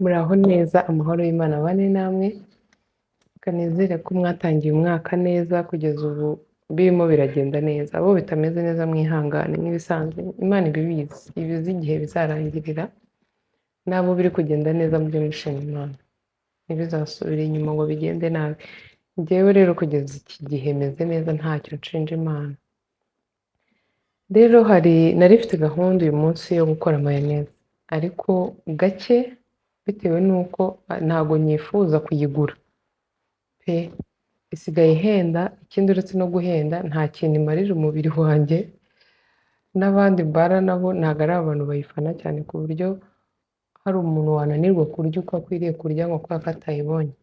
Muraho neza, amahoro y'Imana abane namwe, reka nizere ko mwatangiye umwaka neza kugeza ubu birimo biragenda neza, abo bitameze neza mwihangane nk'ibisanzwe, Imana iba ibizi, iba izi igihe bizarangirira, n'abo biri kugenda neza mujye mushima Imana, ntibizasubire inyuma ngo bigende nabi. Njyewe rero kugeza iki gihe meze neza ntacyo nshinja Imana. Rero hari nari mfite gahunda uyu munsi yo gukora mayoneze, ariko gake bitewe n'uko ntago nyifuza kuyigura pe, isigaye ihenda, ikindi uretse no guhenda nta kintu imarira umubiri wanjye, n'abandi mbana nabo ntago ari abantu bayifana cyane ku buryo hari umuntu wananirwa kurya uko akwiriye kurya ngo kubera ko atayibonye.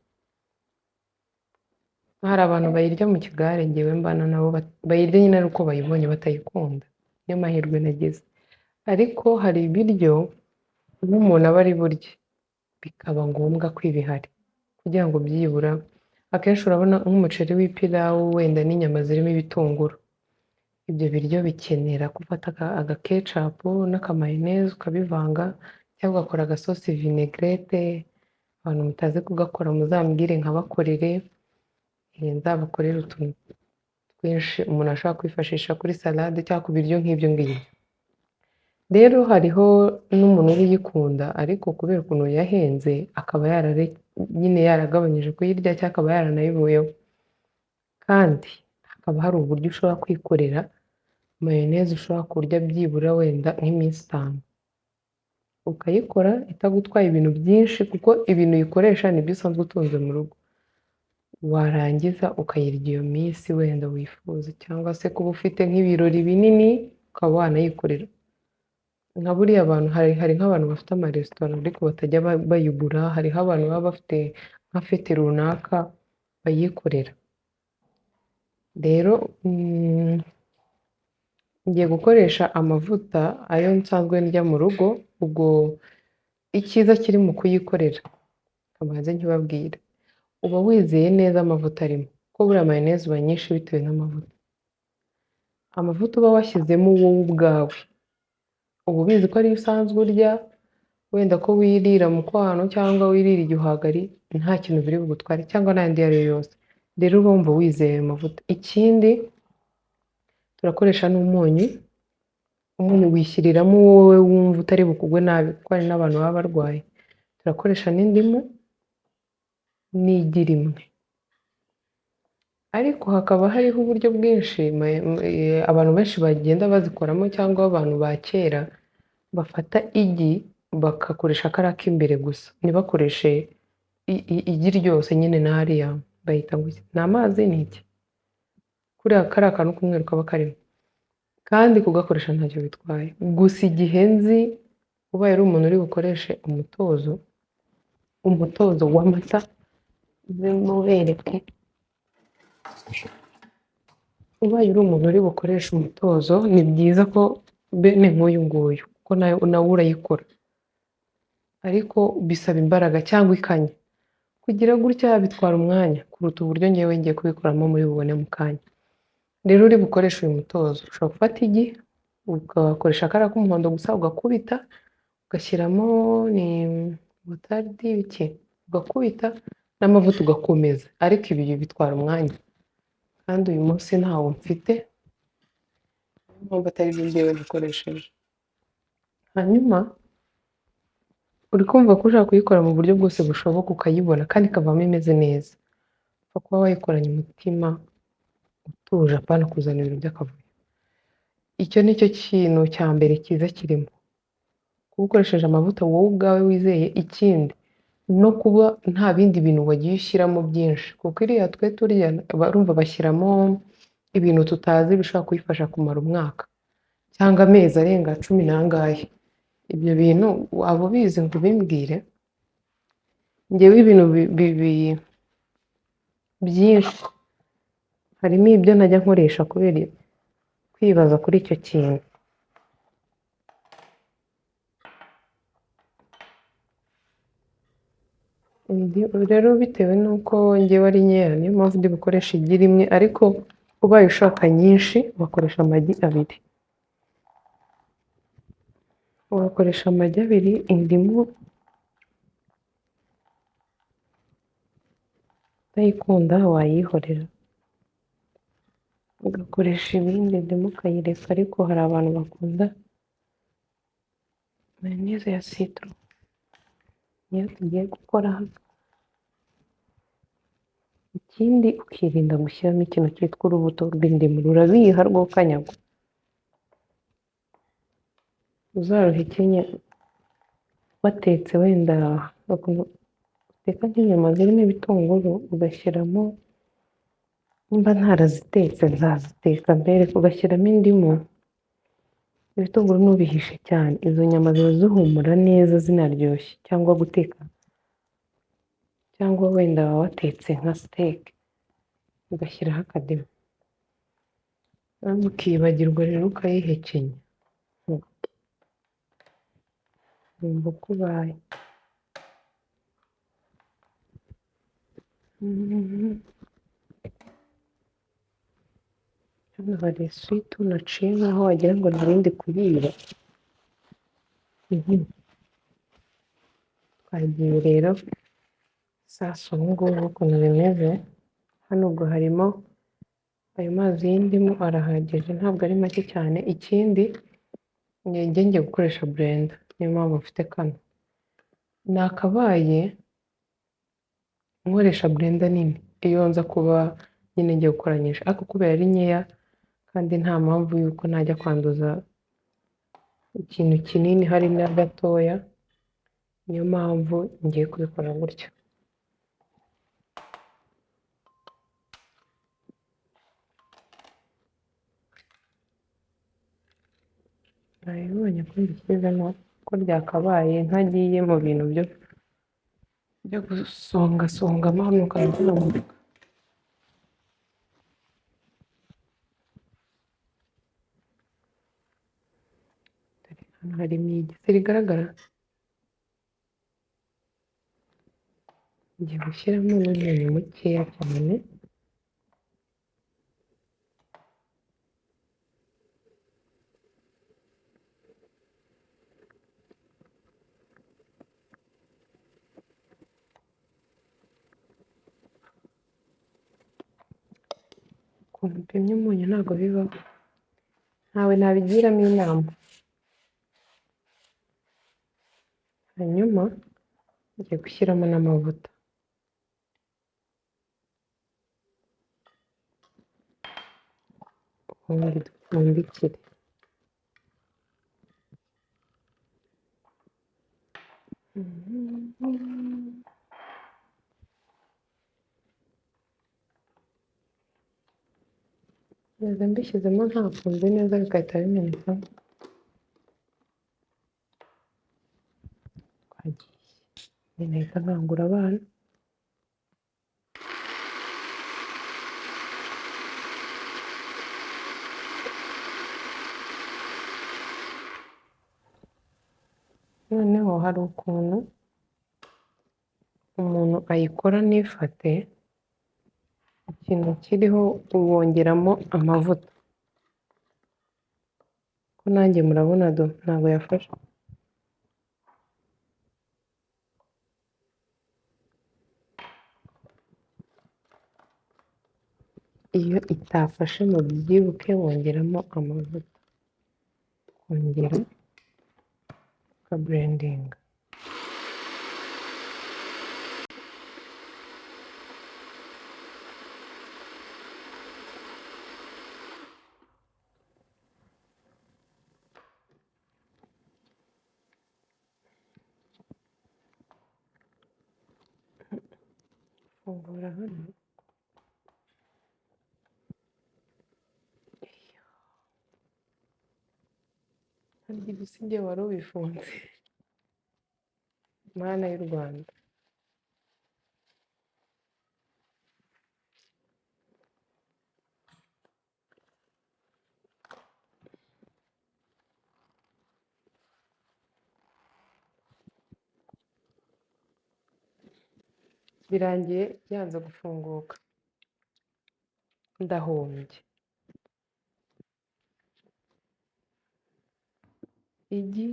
Hari abantu bayirya mu kigare njyewe mbana nabo bayirya nyine ari uko bayibonye batayikunda, niyo mahirwe nagize. Ariko hari ibiryo nk'umuntu aba ari burye bikaba ngombwa ko iba ihari kugira ngo byibura, akenshi urabona nk'umuceri w'ipilawu wenda n'inyama zirimo ibitunguru, ibyo biryo bikenera gufata agakecapu n'akamayoneze ukabivanga cyangwa ugakora agasosi vinaigrette, abantu mutazi kugakora muzambwire nkabakorere, nzabakorere utuntu twinshi umuntu ashobora kwifashisha kuri salade cyangwa ku biryo nk'ibyo ngibyo. Rero hariho n'umuntu uba uyikunda ariko kubera ukuntu yahenze akaba nyine yaragabanyije kuyirya cyangwa akaba yaranayivuyeho. Kandi hakaba hari uburyo ushobora kwikorera mayoneze ushobora kurya byibura wenda nk'iminsi itanu. Ukayikora itagutwaye ibintu byinshi kuko ibintu uyikoresha nibyo usanzwe utunze mu rugo. Warangiza ukayirya iyo minsi wenda wifuza cyangwa se kuba ufite nk'ibirori binini ukaba wanayikorera. Nka buriya abantu hari nk'abantu bafite amaresitora ariko batajya bayigura, hariho abantu baba bafite nka fete runaka bayikorera. Rero ngiye gukoresha amavuta ayo nsanzwe ndya mu rugo, ubwo icyiza kiri mu kuyikorera kabanze nkibabwire, uba wizeye neza amavuta arimo kuko buriya mayoneze iba nyinshi bitewe n'amavuta. Amavuta uba washyizemo wowe ubwawe, uba ubizi ko ariyo usanzwe urya, wenda ko wirira mukwano cyangwa wirira igihwagari, nta kintu biri bugutware cyangwa n'andi ayo ari yo yose. Rero uba wumva wizeye ayo mavuta. Ikindi turakoresha n'umunyu, umunyu wishyiriramo wowe wumva utari bukugwe nabi kuko hari n'abantu baba barwaye. Turakoresha n'indimu n'igi rimwe. Ariko hakaba hariho uburyo bwinshi abantu benshi bagenda bazikoramo cyangwa abantu ba kera bafata igi bagakoresha kariya k'imbere gusa, ntibakoreshe igi ryose nyine n'ariya bayita ngo iki? Ni amazi ni iki? Kuriya kariya kantu k'umweru kaba karimo. Kandi kugakoresha ntacyo bitwaye. Gusa igihe nzi ubaye ari umuntu uri bukoreshe umutozo, umutozo w'amata, mubereke. Ubaye uri umuntu uri bukoreshe umutozo, ni byiza ko bene nk'uyu nguyu kuko nawe urayikora. Ariko bisaba imbaraga cyangwa ikanya. Kugira gutya bitwara umwanya kuruta uburyo ngewe ngiye kubikoramo muri bubone mu kanya. Rero uri bukoreshe uyu mutozo, ushobora gufata igi ugakoresha kariya k'umuhondo gusa ugakubita, ugashyiramo ni mutaridi iki, ugakubita n'amavuta ugakomeza, ariko ibi bitwara umwanya. Kandi uyu munsi ntawo mfite, niyo mpamvu atari byo njyewe nakoresheje. Hanyuma uri kumva ko ushobora kuyikora mu buryo bwose bushoboka ukayibona kandi ikavamo imeze neza. Upfa kuba wayikoranye umutima utuje, apana kuzana ibintu by'akavuyo. Icyo ni cyo kintu cya mbere cyiza kirimo. Kuba ukoresheje amavuta wowe ubwawe wizeye, ikindi no kuba nta bindi bintu wagiye ushyiramo byinshi, kuko iriya twe turya barumva bashyiramo ibintu tutazi bishobora kuyifasha kumara umwaka cyangwa amezi arenga 10 n'angahe. Ibyo bintu waba ubizi ngo ubimbwire? Njyewe ibintu byinshi harimo ibyo ntajya nkoresha kubera kwibaza kuri icyo kintu. Rero bitewe n'uko njyewe ari nkeya niyo mpamvu ndi bukoreshe igi rimwe, ariko ubaye ushaka nyinshi wakoresha amagi abiri. Wakoresha amagi abiri, indimu Utayikunda wayihorera ugakoresha ibindi, indimu ukayireka, ariko hari abantu bakunda mayoneze ya citron, niyo tugiye gukora hano. Ikindi ukirinda gushyiramo ikintu cyitwa urubuto rw'indimu, rurabiha rwokanyagwa. Uzaruhekenye watetse wenda uteka nk'inyama zirimo ibitunguru ugashyiramo, nimba ntarazitetse nzaziteka mbereke, ugashyiramo indimu, ibitunguru ntubihishe cyane, izo nyama ziba zihumura neza zinaryoshye, cyangwa guteka, cyangwa wenda waba watetse nka steak ugashyiraho akadimu, ukibagirwa rero ukayihekenya, wumva uko ubaye. Hano hari switu naciye nkaho wagira ngo nari ndi kuyiba. Twagiye rero sasa ubu ngubu ukuntu bimeze, hano ubwo harimo ayo mazi y'indimu arahagije, ntabwo ari make cyane. Ikindi njye ngiye gukoresha blender, niyo mpamvu mfite kano. Nakabaye nkoresha blender nini iyo nza kuba nyine ngiye gukora nyinshi, ariko kubera ari nkeya kandi nta mpamvu y'uko najya kwanduza ikintu kinini hari na gatoya, niyo mpamvu ngiye kubikora gutya. Nabibonye ko mbishyizemo ko ryakabaye ntagiye mu bintu byo gusongasonga manuka nzamuka. Hano harimo igi rigaragara, ngiye gushyiramo n'umunyu mukeya cyane. Ukuntu upimye umunyu ntabwo bibaho, ntawe nabigiramo inama. Hanyuma ngiye gushyiramo n'amavuta. Ubundi dupfundikire. Neza mbishyizemo ntafunze neza bigahita bimeneka. Twagiye. Nahita nkangura abana. Noneho hari ukuntu umuntu ayikora ntifate, ikintu kiriho wongeramo amavuta. Ko nanjye murabona do ntabwo yafashe. Iyo itafashe mubyibuke wongeramo amavuta, ukongera ukaburendinga. Fungura hano. Harya ibisige wari ubifunze. Mana y'u Rwanda. Birangiye yanze gufunguka. Ndahombye. Igi,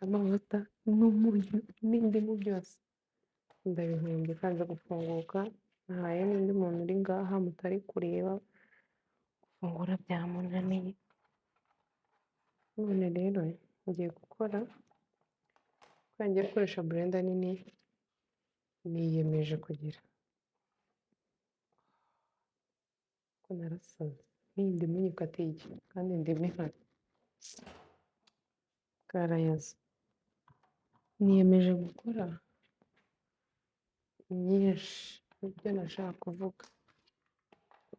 amavuta n'umunyu n'indimu byose ndabihombye, kanze gufunguka. Nahaye n'undi muntu uri ngaha mutari kureba, gufungura byamunaniye. None rero ngiye gukora, kubera ngiye gukoresha blender nini, niyemeje kugira ko narasaze. N'iyi ndimu nyikatiye iki kandi indimu ihari. Karayaze. Niyemeje gukora nyinshi, nibyo nashaka kuvuga.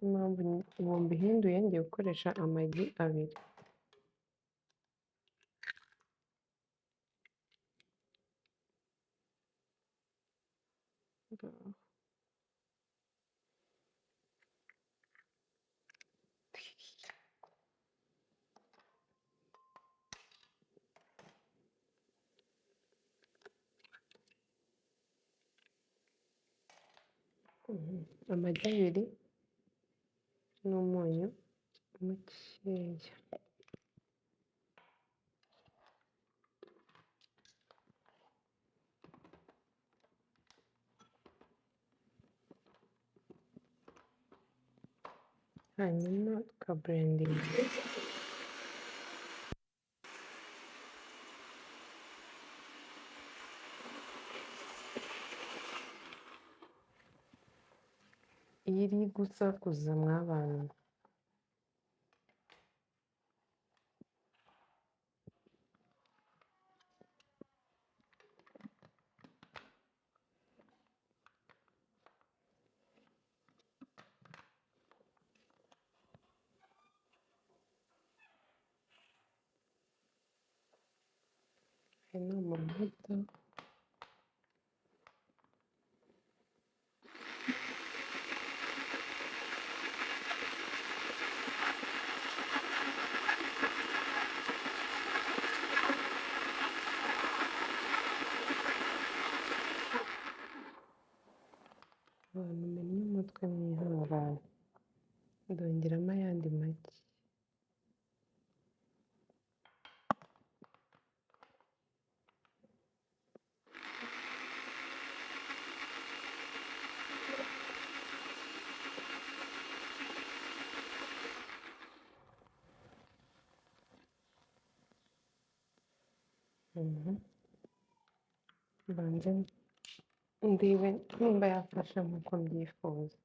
Impamvu ubu mbihinduye, ngiye gukoresha amagi 2. Ngaho. Amagi 2 n'umunyu mukeya. Hanyuma tukaburendinga. Iri gusakuza mwabantu. Aya ni amavuta. Abantu mennye umutwe mwihangane. Ndongeramo ayandi magi. Mbanze ndebe nimba yafashe nk'uko mbyifuza.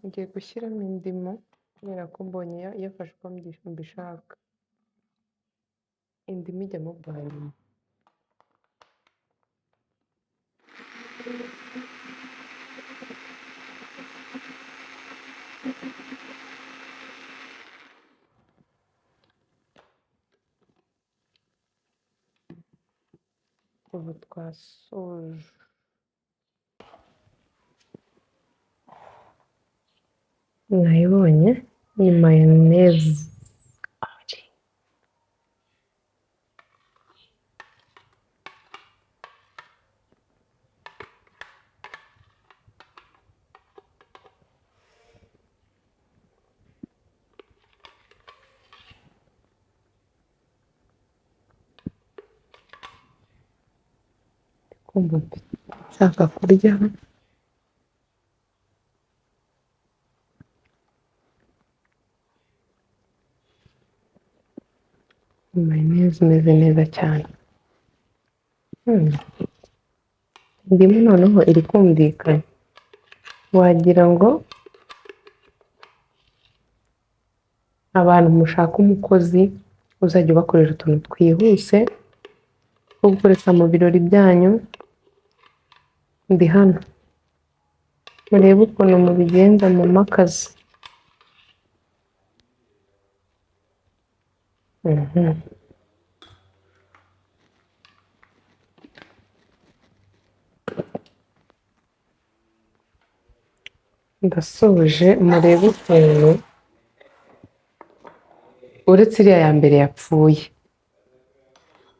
Ngiye gushyiramo indimu kubera ko mbonye yafashe uko mbishaka. Indimu ijyamo bwa nyuma. Ubu twasoje. Mwayibonye ni mayoneze. Kumva nshaka kurya. Mayoneze imeze neza cyane. Indimu noneho iri kumvikana, wagira ngo abantu mushaka umukozi uzajya ubakorera utuntu twihuse two gukoresha mu birori byanyu, ndi hano murebe ukuntu mubigenza mumpe akazi. Ndasoje, murebe ukuntu uretse iriya ya mbere yapfuye,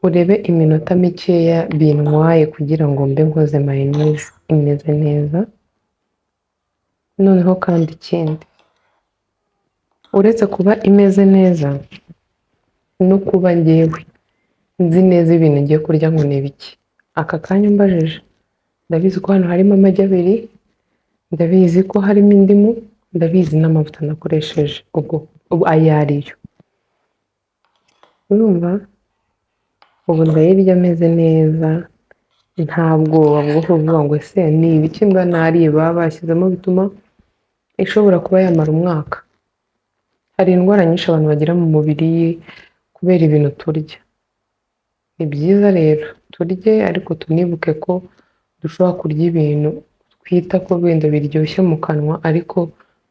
urebe iminota mikeya bintwaye kugira ngo mbe nkoze mayoneze imeze neza. Noneho kandi ikindi, uretse kuba imeze neza no kuba njyewe nzi neza ibintu ngiye kurya ngo ni ibiki. Aka kanya umbajije, ndabizi ko hano harimo amagi abiri, ndabizi ko harimo indimu, ndabizi n'amavuta nakoresheje ubwo ayo ariyo. Urumva ubu ndayirya ameze neza, nta bwoba bwo kuvuga ngo ese ni ibiki mba nariye baba bashyizemo bituma ishobora kuba yamara umwaka. Hari indwara nyinshi abantu bagira mu mubiri kubera ibintu turya. Ni byiza rero turye, ariko tunibuke ko dushobora kurya ibintu twita ko wenda biryoshye mu kanwa, ariko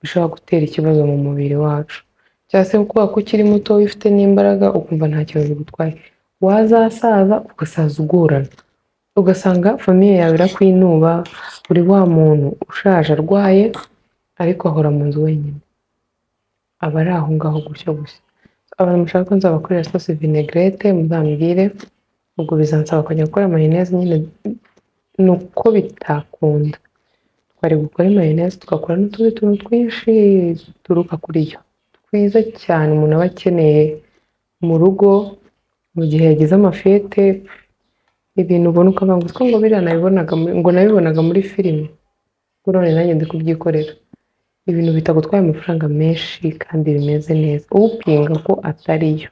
bishobora gutera ikibazo mu mubiri wacu. Cyangwa se kubera ko ukiri muto ufite n'imbaraga ukumva nta kintu bigutwaye, wazasaza ugasaza ugorana, ugasanga famiye yawe irakwinuba, uri wa muntu ushaje arwaye ariko ahora mu nzu wenyine, aba ari aho ngaho gutyo gusa. Abantu mushaka ko nzabakorera sauce vinaigrette muzambwire, ubwo bizansaba kujya gukora mayoneze nyine, ni uko bitakunda. Twari gukora mayoneze tugakora n'utundi tuntu twinshi duturuka kuri yo, twiza cyane umuntu aba akeneye mu rugo mu gihe yagize amafete, ibintu ubona ukavuga ngo ngo biriya nabibonaga ngo nabibonaga muri filime, ngo none nanjye ndi kubyikorera. Ibintu bitagutwaye amafaranga menshi kandi bimeze neza, upinga ko atari yo,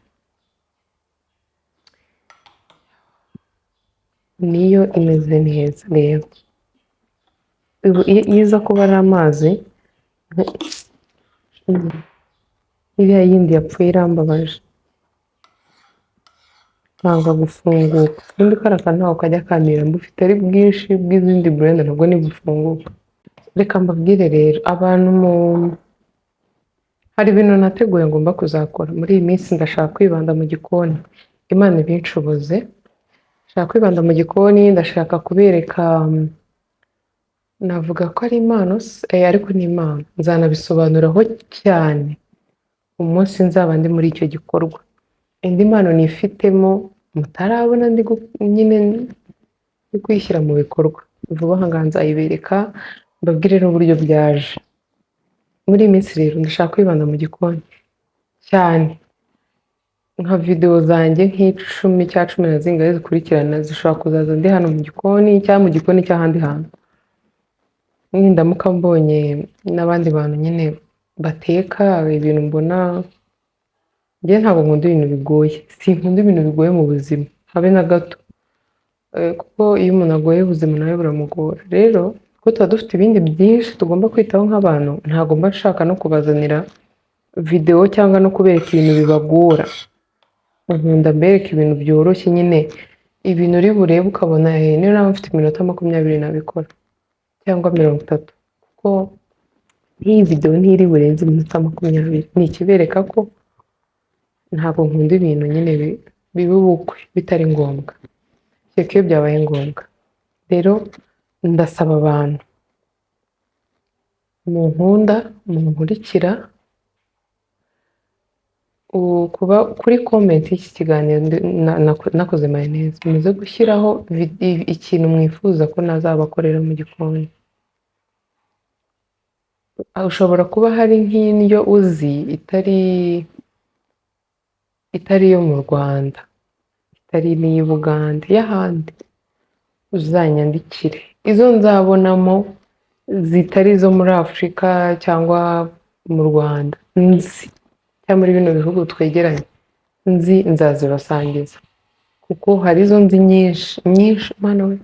niyo imeze neza. Rero iyo iza kuba ari amazi, iriya yindi yapfuye irambabaje, nkanga gufunguka. Ubundi kariya kantu ntabwo kajya kamira, mbufite ari bwinshi bw'izindi blender ntabwo ntibufunguka. Reka mbabwire rero abantu mu hari ibintu nateguye ngomba kuzakora muri iyi minsi. Ndashaka kwibanda mu gikoni, Imana ibinshoboze. Ndashaka kwibanda mu gikoni, ndashaka kubereka, navuga ko ari impano ariko ni impano, nzanabisobanuraho cyane umunsi nzaba ndi muri icyo gikorwa. Indi mpano nifitemo mutarabona ndi nyine ndi kuyishyira mu bikorwa vuba aha ngaha, nzayibereka mbabwire n'uburyo byaje. Muri iyi minsi rero ndashaka kwibanda mu gikoni cyane, nka videwo zanjye nk'icumi cyangwa 10 na zingahe zikurikirana zishobora kuzaza ndi hano mu gikoni cyangwa mu gikoni cy'ahandi hantu. Nindamuka mbonye n'abandi bantu nyine bateka ibintu mbona, njye ntabwo nkunda ibintu bigoye, sinkunda ibintu bigoye mu buzima habe na gato, kuko iyo umuntu agoye ubuzima nawe buramugora. Rero kuko tuba dufite ibindi byinshi tugomba kwitaho nk'abantu, ntabwo mba nshaka no kubazanira videwo cyangwa no kubereka ibintu bibagora. Nkunda mbereka ibintu byoroshye nyine, ibintu uri burebe ukabona niyo naba mfite iminota 20 nabikora cyangwa 30, kuko nk'iyi videwo ntiri burenze iminota 20. Ni ikibereka ko ntabwo nkunda ibintu nyine biba ubukwe bitari ngombwa, kereka iyo byabaye ngombwa. Rero ndasaba abantu munkunda, munkurikira, kuba kuri comment y'iki kiganiro nakoze mayoneze, muze gushyiraho ikintu mwifuza ko nazabakorera mu gikoni. Ushobora kuba hari nk'indyo uzi itari iyo mu Rwanda, itari n'iyi Bugande, y'ahandi, uzanyandikire izo nzabonamo zitari izo muri Afurika cyangwa mu Rwanda nzi, cyangwa muri bino bihugu twegeranye nzi, nzazibasangiza, kuko hari izo nzi nyinshi nyinshi. Mana we,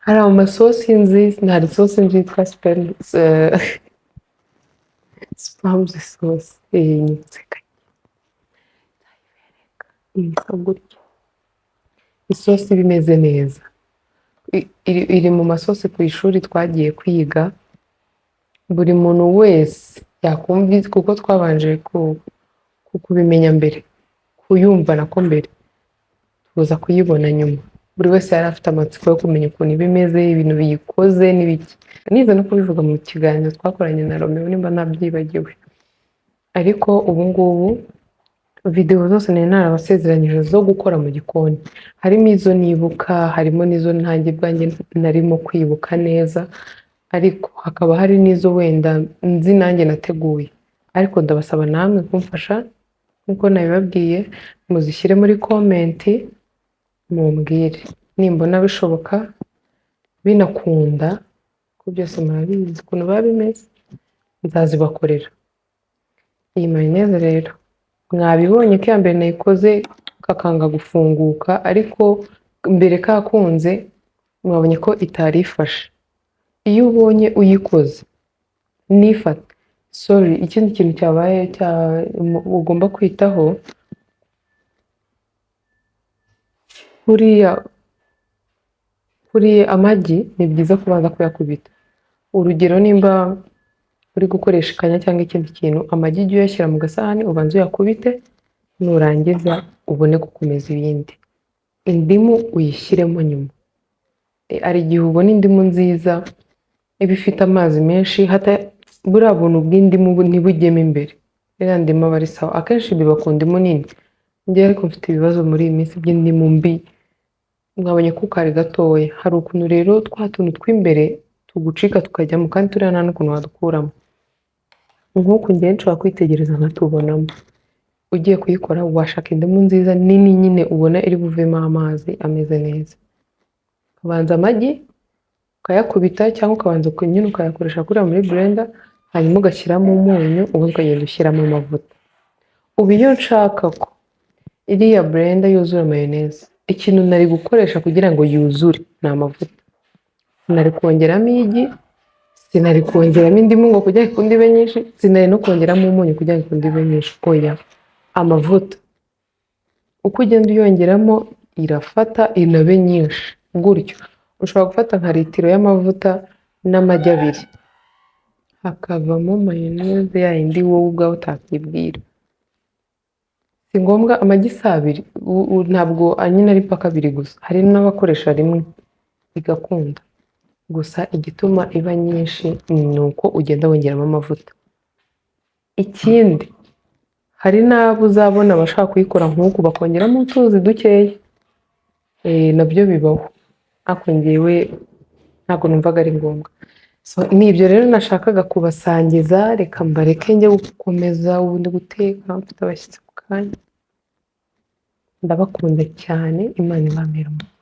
hari amasosi nzi, hari isosi nzi yitwa spam sauce, nyibutse isa gutya, isosi iba imeze neza, iri mu masosi ku ishuri twagiye kwiga, buri muntu wese yakumva, kuko twabanje kubimenya mbere, kuyumva nako mbere, tuza kuyibona nyuma. Buri wese yari afite amatsiko yo kumenya ukuntu iba imeze, ibintu biyikoze n'ibiki. Nize no kubivuga mu kiganiro twakoranye na Romeo nimba ntabyibagiwe. Ariko ubu ngubu videwo zose nari narabasezeranyije zo gukora mu gikoni, harimo izo nibuka, harimo n'izo ntanjye ubwanjye narimo kwibuka neza, ariko hakaba hari n'izo wenda nzi nanjye nateguye. Ariko ndabasaba namwe kumfasha nk'uko nabibabwiye, muzishyire muri comment mumbwire nimbona bishoboka binakunda, ko byose murabizi ukuntu biba bimeze, nzazibakorera. Iyi mayoneze rero mwabibonye ko iya mbere nayikoze kakanga gufunguka, ariko mbere kakunze mwabonye ko itari ifashe. Iyo ubonye uyikoze nifate, sorry, ikindi kintu cyabaye ugomba kwitaho, kuriya amagi ni byiza kubanza kuyakubita. Urugero nimba uri gukoresha ikanya cyangwa ikindi kintu, amagi ujye uyashyira mu gasahani ubanze uyakubite, nurangiza ubone gukomeza ibindi. Indimu uyishyiremo nyuma. Hari igihe ubona indimu nziza iba ifite amazi menshi, buriya buntu bw'indimu ntibujyemo imbere. Iriya ndimu aba ari sawa. Akenshi biba ku ndimu nini. Njyewe ariko mfite ibibazo muri iyi minsi by'indimu mbi, mwabonye ko kari gatoya. Hari ukuntu rero twa tuntu tw'imbere tugucika tukajyamo, kandi turiya nta n'ukuntu wadukuramo. Nk'uku njyewe nshobora kwitegereza nkatubonamo. Ugiye kuyikora washaka indimu nziza nini nyine ubona iri buvemo amazi ameze neza. Ukabanza amagi ukayakubita cyangwa ukabanza nyine ukayakoresha kuriya muri blender, hanyuma ugashyiramo umunyu, ubundi ukagenda ushyiramo amavuta. Ubu iyo nshaka ko iriya blender yuzura mayoneze, ikintu nari gukoresha kugira ngo yuzure ni amavuta. Sinari kongeramo igi, sinari kongeramo indimu ngo kugira ngo ikunde ibe nyinshi, sinari no kongeramo umunyu kugira ngo ikunde ibe nyinshi. Oya, amavuta. Uko ugenda uyongeramo irafata inabe nyinshi gutyo. Ushobora gufata nka litiro y'amavuta n'amagi abiri, hakavamo mayoneze ya yindi wowe ubwawe utakwibwira. Si ngombwa amagi si abiri, ntabwo nyine ari paka abiri gusa, hari n'abakoresha rimwe bigakunda. Gusa igituma iba nyinshi ni uko ugenda wongeramo amavuta. Ikindi hari n'abo uzabona abashaka kuyikora nk'uku bakongeramo utuzi dukeya, nabyo bibaho, ariko njyewe ntabwo numvaga ari ngombwa. So, ni ibyo rero nashakaga kubasangiza, reka mbareke njye gukomeza ubundi guteka, mfite abashyitsi ku kanya. Ndabakunda cyane, Imana ibamere umugisha.